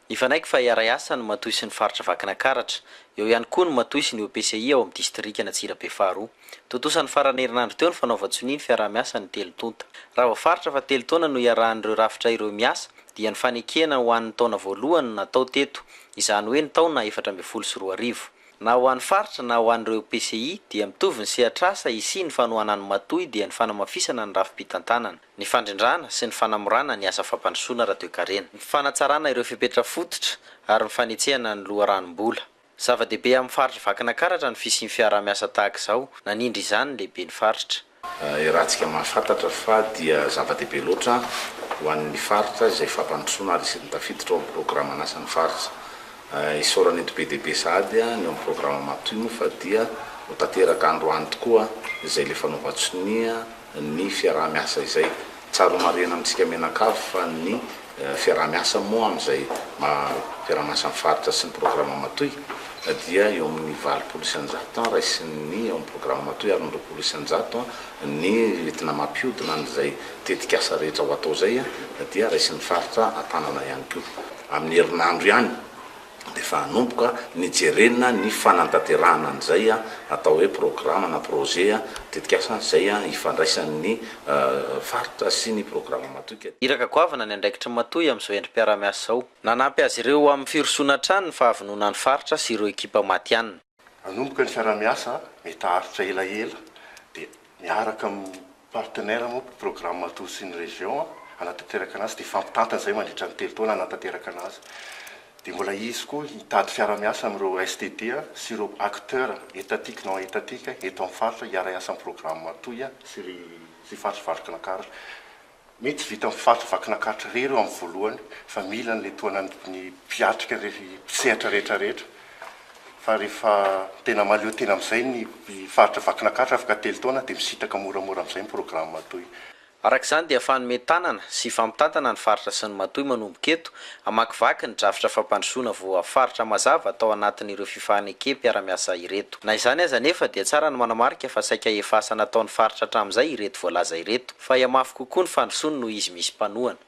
Nifanaiky fa hiara-hiasa ny Matoy sy ny faritra Vakinakaratra. Eo ihany koa ny Matoy sy ny OPCI ao amin'ny distrikan'Antsirabe faharoa. Tontosa ny faran'ny herinandro teo ny fanaovan-tsonia ny fiaraha-miasan'ny telo tonta. Raha voafaritra fa telo taona no iarahan'ireo rafitra ireo miasa, dia ny fanekena ho an'ny taona voalohany no natao teto, izany hoe ny taona 2014. Na ho an'ny faritra na ho an'ireo PCI dia mitovy ny sehatr'asa hisian'ny fanohanan'ny Matoy dia ny fanamafisana ny rafi-pitantanana, ny fandrindrana sy ny fanamorana ny asa fampandrosoana ara-toekarena, ny fanatsarana ireo fepetra fototra ary ny fanetsehana ny loharanom-bola. Zava-dehibe amin'ny faritra Vakinakaratra ny fisian'ny fiaraha-miasa tahaka izao, nanindry izany ny lehiben'ny faritra. Iarahantsika mahafantatra fa dia zava-dehibe loatra ho an'ny faritra izay fampandrosoana ary isan'ny tafiditra ao amin'ny programan'asan'ny faritra. Isaorana eto be dia be sahady ny ao amin'ny programa Matoy moa fa dia ho tanteraka androany tokoa izay ilay fanaovan-tsonia ny fiaraha-miasa izay. Tsara ho marihana amintsika mianakavy fa ny fiaraha-miasa moa amin'izay maha fiaraha-miasa ny faritra sy ny programa Matoy dia eo amin'ny 80% raisin'ny ao amin'ny programa Matoy ary ny 20% ny entina mampihodina an'izay tetikasa rehetra ho atao izay dia raisin'ny faritra an-tanana ihany koa. Amin'ny herinandro ihany dia efa hanomboka ny jerena ny fanantanterahana an'izay atao hoe programa na projet, tetikasa izay ifandraisan'ny faritra sy ny programa Matoy. Iraka goavana ny andraikitry ny Matoy amin'izao endri-piarahamiasa izao. Nanampy azy ireo ho amin'ny firosoana hatrany ny fahavononan'ny faritra sy ireo ekipa matihanina. Hanomboka ny fiarahamiasa, mety haharitra elaela, dia miaraka amin'ny partenaire moa programme Matoy sy ny région hanatanteraka anazy, dia hifampitantana izay mandritra ny telo taona hanatanteraka anazy. Dia mbola hisy koa hitady fiarahamiasa amin'ireo STD sy ireo acteurs étatiques non étatiques eto amin'ny faritra hiara-hiasa amin'ny programme Matoy sy sy faritra Vakinankaratra. Mety tsy vitan'ny faritra Vakinankaratra irery io amin'ny voalohany fa mila an'ilay tohanan'ny mpiatrika ireny mpisehatra rehetra rehetra fa rehefa tena mahaleo tena amin'izay ny faritra Vakinankaratra afaka telo taona dia misintaka moramora amin'izay ny programa Matoy. Araka izany dia fanome tanana sy fampitantana ny faritra sy ny Matoy manomboka eto, hamakivaky ny drafitra fampandrosoana voafaritra mazava tao anatin'ireo fifanekem-piaramiasa ireto. Na izany aza anefa dia tsara ny manamarika fa saika efa asa nataon'ny faritra hatramin'izay ireto voalaza ireto. Fa hihamafy kokoa ny fandrosoany noho izy misy mpanohana.